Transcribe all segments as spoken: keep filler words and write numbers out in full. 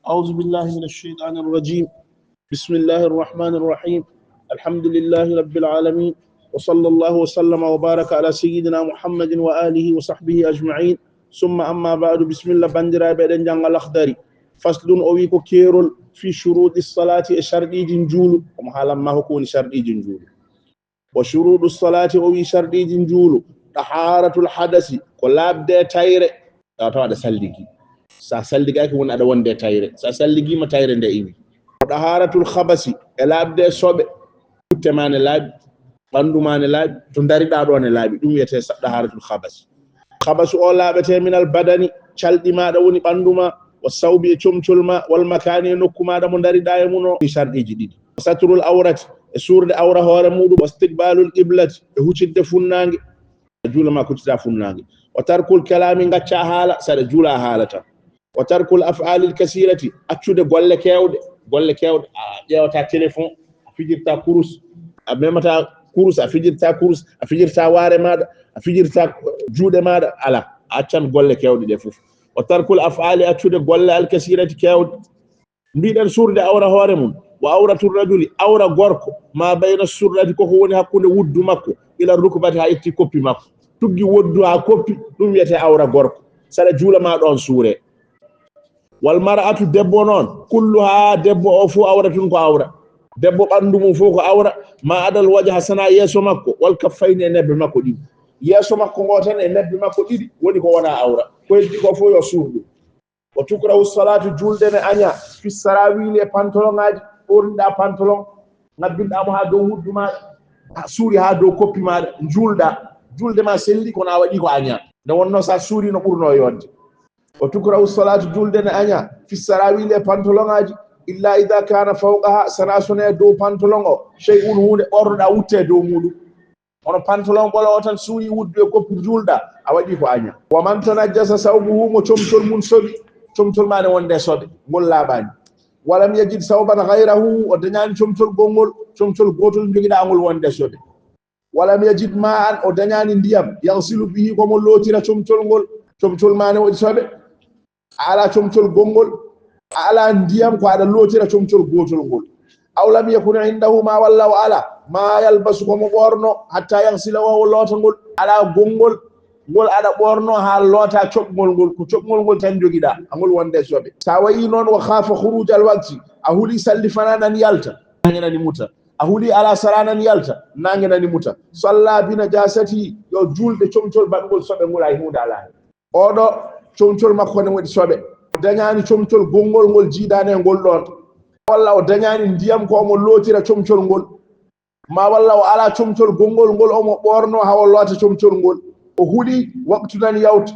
أعوذ بالله من الشيطان الرجيم. بسم الله الرحمن الرحيم. الحمد لله رب العالمين. وصلى الله وسلم وبارك على سيدنا محمد وآله وصحبه أجمعين. ثم أما بعد. بسم الله. Banndiraaɓe, eɗen njannga Lahdari. Faslun, o wi ko keerol, fi shuruuɗi salaati, e sharɗiiji njuulu. Omo haalan ma hoko woni sharɗiiji njuulu. Wa shuruuɗu salaati, o wi sharɗiiji njuulu. Tahaaratul hadasi, ko laaɓde e tayre. Tawa tawa aɗa salligi. Sa salligaaki woni aɗa wonde e tayre. Sa salligiima, tayre nde iwi. Wa tahaaratul habasi, e laaɓde e soɓe. Kutte ma ne laaɓi, ɓanndu ma ne laaɓi, to ndariɗaa ɗo ne laaɓi. Ɗum wiyetee sa-, tahaaratul habasi. Habasu o laaɓetee minal badani, calɗi maaɗa woni ɓanndu ma, wa sawbi, e comcol ma, wal makaani, e nokku maaɗa mo ndariɗaa e mum o. Ɗi sharɗiiji ɗiɗi. Wa satrul awrati, e suurde awra hoore muɗum, wa istiqbaalul qiblati, e hucitde funnaange, a juula ma kuccita funnaange. Wa tarkul kalaami, ngacca haala, saɗa juula a haalata. Wa tarkul af'aalil kasiirati, accude golle keewɗe, golle keewɗe, a ƴeewata téléphone, a fijirta kurus, a memata kurus, a fijirta kurus, a fijirta waare maaɗa, a fijirta juuɗe maaɗa, ala, a accan golle keewɗe ɗe fof. Wa tarkul af'aali, accude golle al kasiirati keewɗe. Mbiɗen suurde awra hoore mum. Wa awratu rajuli, awra gorko, ma bayna surrati, koko woni hakkunde wuddu makko, ila rukbati, haa yetti koppi makko. Tuggi wuddu haa koppi, ɗum wiyetee awra gorko. Saɗa juula ma ɗoon suure. Wal mar'atu, debbo noon, kulluha, debbo o fof awratun, ko awra. Debbo ɓanndu mum fof ko awra, ma adal wajha, sana yeeso makko, wal kaffayni, e nebbe makko ɗiɗi. Yeeso makko ngo tan e nebbe makko ɗiɗi woni ko wona awra. Ko heddi ko fof yo suur ɗum. Wa tukrahu salaatu, juulde ne añaa, fi sarawiili, e pantoloŋaaji, ɓorniɗaa pantoloŋ, ngabbinɗaa mo haa dow wuddu maaɗa, a suuri haa dow koppi maaɗa, njuulɗaa. Juulde ma selli, kono a waɗi ko añaa. Nde wonnoo sa suuri no ɓurnoo yonde. Wa tukrahu salaatu, juulde ne añaa, fi sarawiili, e pantoloŋaaji, illa ida kaana fawqaha, sana so ne dow pantoloŋ o, shay'un, huunde ɓornoɗaa wutte dow muɗum. Kono pantoloŋ ɓolo o tan suuri wuddu e koppi, njuulɗaa, a waɗi ko añaa. Wa man tanajjasa sawbuhu, mo comcol mum soɓi, comcol ma ne wonde soɓe, ngol laaɓaani. Walam yajid sawban ghayrahu, o dañaani comcol gongol, comcol gootol njogiɗaa ngol wonde soɓe. Walam yajid ma'an, o dañaani ndiyam, yaghsilu bihi, ko mo lootira comcol ngol, comcol ma ne waɗi soɓe. A alaa comcol gongol, a alaa ndiyam ko aɗa lootira comcol gootol ngol. Aw lam yakun indahu, ma walla o alaa, ma yalbasu, ko mo ɓorno, hatta yaghsila, o loota ngol. Alaa gongol, ngol aɗa ɓorno haa loota coɓngol ngol, ko coɓngol ngol tan njogiɗaa, angol wonde soɓe. Sa wayi noon, wa khafa khuruj al waqti, a huli salli fana nan yalta, nange nani muta. A huli ala sara nan yalta, nange nani muta. Salla bi najasati, yo juulde comcol baɗngol soɓe ngol, hay huunde alaa heen. Oɗo comcol makko ne waɗi soɓe. O dañaani comcol gongol ngol jiidaani e ngol ɗoon. Walla o dañaani ndiyam ko omo lootira comcol ngol. Ma walla o alaa comcol gongol ngol omo ɓorno haa o loota comcol ngol. O huli waktu nan yawta.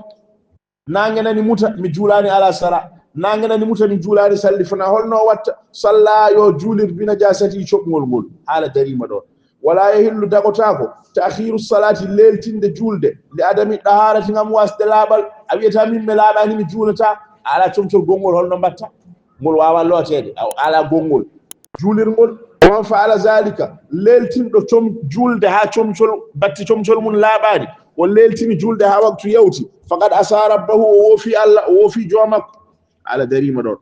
Nange nani muta, mi juulaani ala sara. Nange nani muta, mi juulaani salli fana. Holno o watta? Salla, yo juulir bi najasati coɓngol ngol. Haala dariima ɗoon. Wala yahillu, dagotaako, ta'khiru salaati, leeltinde juulde, li adami daharati, ngam wasde laaɓal. A wiyata min mi laaɓaani, mi juulata. A alaa comcol gongol, holno mbatta? Ngol waawa looteede, a alaa gongol. Juulirngol. Wa man fa'ala zalika, leeltinɗo com-, juulde haa comcol, batti comcol mum laaɓaani, o leeltini juulde haa waktu yawti, faqad asa rabbahu, o woofi Allah, o woofi joomakko. Haala dariima ɗoon.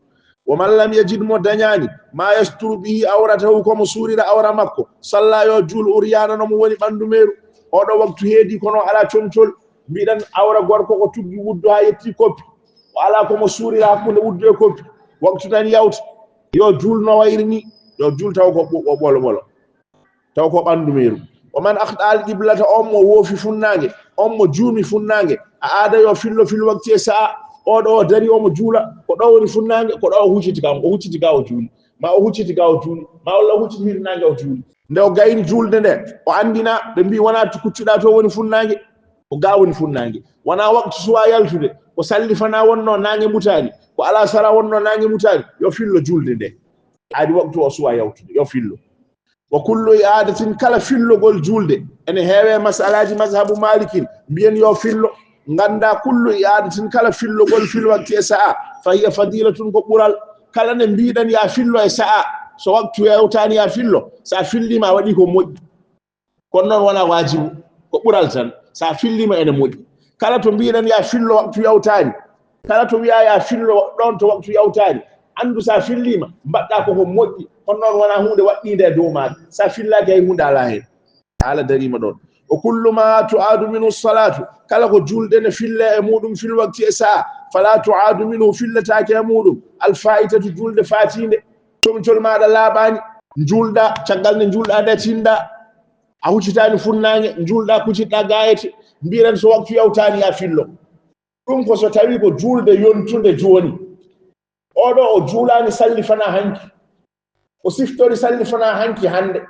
Wa man lam yajid, mo dañaani, ma yasturu bihi awratahu, ko mo suurira awra makko, salla, yo juul, uryaana, no mo woni ɓanndu meeru. Oɗo waktu heedi kono alaa comcol, mbiɗen awra gorko ko tuggi wuddu haa yetti koppi. O alaa ko mo suurira hakkunde wuddu e koppi. Waktu nan yawta. Yo juul no wayri ni. Yo juul taw ko ɓo-, ɓolo ɓolo. Taw ko ɓanndu meeru. Wa man akhta al qiblata, on mo woofi funnaange, on mo juumi funnaange, a aada yo fillo fil wakti e sa'a, oɗo o dari omo juula, ko ɗo woni funnaange, ko ɗo o hucciti kam, o hucciti ga o juuli, ma o hucciti ga o juuli, ma walla o hucciti hirnaange o juuli. Nde o gayni juulde nde, o anndina, ɓe mbi wona to kuccuɗa to woni funnaange, ko ga woni funnaange. Wona waktu suwa yaltude, ko salli fana wonno naange mutaani, ko ala sara wonno naange mutaani, yo fillo juulde nde. Aadi waktu o suwa yawtude, yo fillo. Wa kullu i'adatin, kala fillogol juulde, ene heewe masalaaji mazhabu Malikin, mbiyen yo fillo, ngannda kullu i'adatin, kala fillogol fil wakti e sa'a, fa hiya fadilatun, ko ɓural. Kala nde mbiɗen ya fillo e sa'a, so waktu yawtaani ya fillo, sa fillima a waɗi ko moƴƴi. Kono noon wona waajibu, ko ɓural tan. Sa fillima ene moƴƴi. Kala to mbiɗen ya fillo waktu yawtaani, kala to wiya ya fillo ɗoon to waktu yawtaani, Anndu so a filliima, mbaɗɗa ko ko moƴƴi, kono noon wonaa huunde waɗɗiinde e dow maaɗa. So a fillaaki, hay huunde alaa heen. Haala dariima ɗoon. Wa kullu ma tu'adu minhu salatu, kala ko julde ne fille e muɗum fil waqti e sa'a, fala tu'adu minhu, filletaake e muɗum al fa'itatu, julde faatiinde. Comcol maaɗa laaɓaani, njuulɗa, caggal nde njuulɗa nde tinɗa, a huccitaani funnaange, njuulɗa kucitɗa gaayete, mbiren so waktu yawtaani a fillo. Ɗum ko so tawi ko julde yontunde jooni. Oɗo o juulaani salli fanaa hanki. O siftori salli fanaa hanki hannde.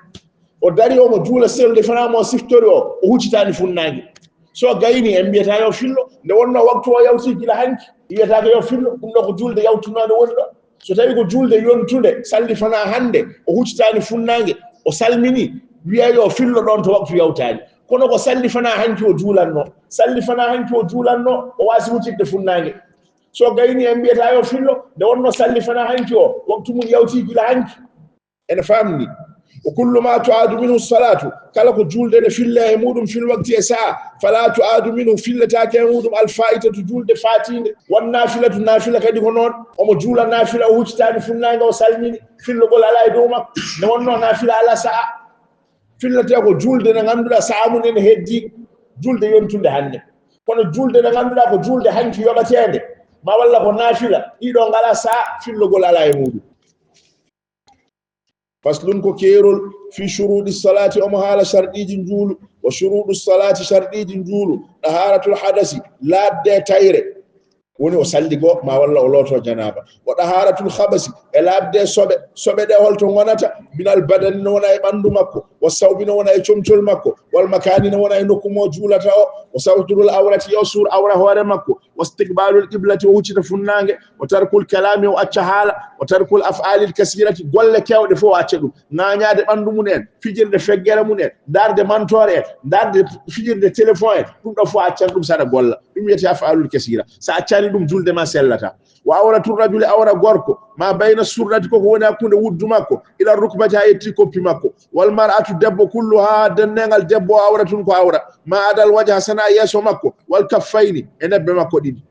O dari omo juula salli fanaa mo siftori o, o huccitaani funnaange. So gayni en mbiyata yo fillo, nde wonno waktu o yawti gila hanki. Wiyata ko yo fillo, ɗum ɗo ko julde yawtunoo nde woni ɗo. So tawi ko julde yontunde, salli fanaa hannde, o huccitaani funnaange, o salmini, wiya yo fillo ɗoon to waktu yawtaani. Kono ko salli fanaa hanki o juulanno. Salli fanaa hanki o juulanno, o waasi huccitde funnaange. So gayni en mbiyata yo fillo, nde wonno salli fanaa hanki o, waktu mum yawti gila hanki. Ene faamni. Wa kullu ma tu'adu minhu salatu, kala ko julde ne fille e muɗum fil waqti e sa'a, fala tu'adu minhu, filletaake e muɗum al fa'itatu, julde faatiinde. Wan nafilatu, nafila kadi ko noon. Omo juula nafila, o huccitaani funnaange, o salmini, fillogol alaa e dow makko. Nde wonno nafila alaa sa'a. Filletee ko julde nde ngannduɗaa sa'a mum ene heddi, julde yontunde hannde. Kono julde nde ngannduɗaa ko julde hanki yoɓateende, ma walla ko nafila, ɗiɗo ngalaa sa'a, fillogol alaa e muɗum. Faslun, ko keerol, fi shuruɗi salati, omo haala sharɗiiji njuulu. Wa shuruɗu salati, sharɗiiji njuulu, ɗaharatul hadasi, laaɓde e tayre, woni o salli goo, ma walla o looto janaaba. Wa ɗaharatul habasi, e laaɓde e soɓe, soɓe ɗe holto ngonata? Minal badani, no wona e ɓanndu makko, wa sawbi, no wona e comcol makko, wal makani, no wona e nokku mo juulata o, wa saturul awrati, yo suur awra hoore makko, wa istiqbalul qiblati, o huccita funnaange, wa tarkul kalami, o acca haala, wa tarkul af'alil kasirati, golle keewɗe fof o acca ɗum, ŋaañaade ɓanndu mum en, fijirde feggere mum en, darde mantoore en, darde fijirde téléphone en, ɗum ɗo fof accan ɗum saɗa golla. Ɗum wiyetee af'alul kasira. So a accani ɗum, julde ma sellata. Wa awratul rajuli, awra gorko, ma bayna surrati, koko woni hakkunde wuddu makko, ila rukbati, haa yetti koppi makko. Wal mar'atu, debbo, kulluha, denneengal debbo, awratun, ko awra, ma adal wajha, sana yeeso makko, wal kaffayni, e nebbe makko ɗiɗi.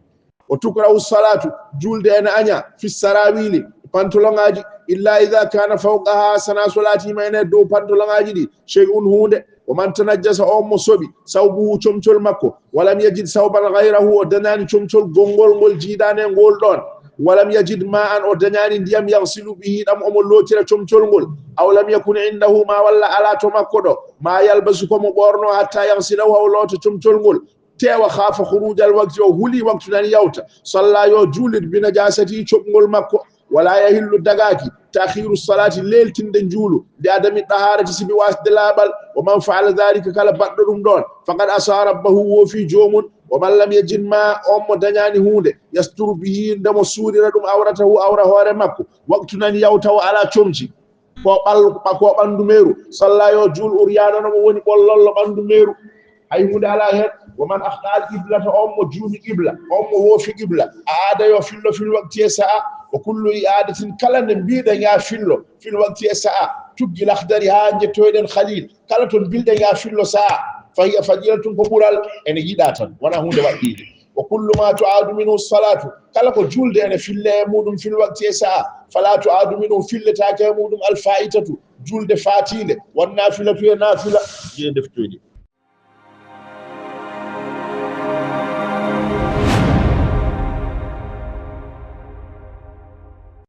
O tukrahu salatu, julde ene aña, fi sarawili, pantoloŋaaji, illa ida kana fawqaha, sana so laatiima ene dow pantoloŋaaji ɗi, shay'un, huunde. Wa man tanajjasa, on mo soɓi, sawbuhu, comcol makko, walam yajid sawban ghayrahu, o dañaani comcol gonngol ngol jiidaane ngol ɗoon, walam yajid ma'an, o dañaani ndiyam, yaghsilu bihi, ɗam omo lootira comcol ngol, aw lam yakun indahu, ma walla alaa to makko ɗo, ma yalbasu, ko mo ɓoorno, hatta yaghsilahu, o loota comcol ngol, teewa, khafa khurujal waqti, o huli waktu nan yawta, salla, yo juulit, bi najasati, coɓngol makko, wala yahillu, dagaaki, ta'khiru salati, leeltinde njuulu, bi adami taharati, sibi wasde laaɓal. Wa man fa'ala dhalika, kala baɗɗo ɗum ɗoon, faqad asa rabbahu, woofi joomum. Wa man lam yajid ma, on mo dañaani huunde, yasturu bihi, nde mo suurira ɗum, awratahu, awra hoore makko, waktu nan yawta, o alaa comci, ko ɓal-, ko ɓanndu meeru, salla, yo juul, uryaana, no mo woni ɓollollo ɓanndu meeru, hay huunde alaa heen. Wa man akhta al qiblata, on mo juumi qibla, on mo woofi qibla, a aada, yo fillo, fil waqti, e sa'a, wa kullu i'adatin, kala nde mbiɗen ya fillo, fil waqti, e sa'a, tuggi Lakhdari haa njettoyɗen Khalil, kala to mbiɗen ya fillo sa'a, fa hiya fadilatun, ko ɓural, ene yiɗa tan, wona huunde waɗɗiinde. Wa kullu ma tu'adu minhu salatu, kala ko julde ene fille e muɗum, fil waqti, e sa'a, fala tu'adu minhu, filletaake e muɗum, al fa'itatu, julde faatiinde, wan nafilatu, e nafila, je deftoyde.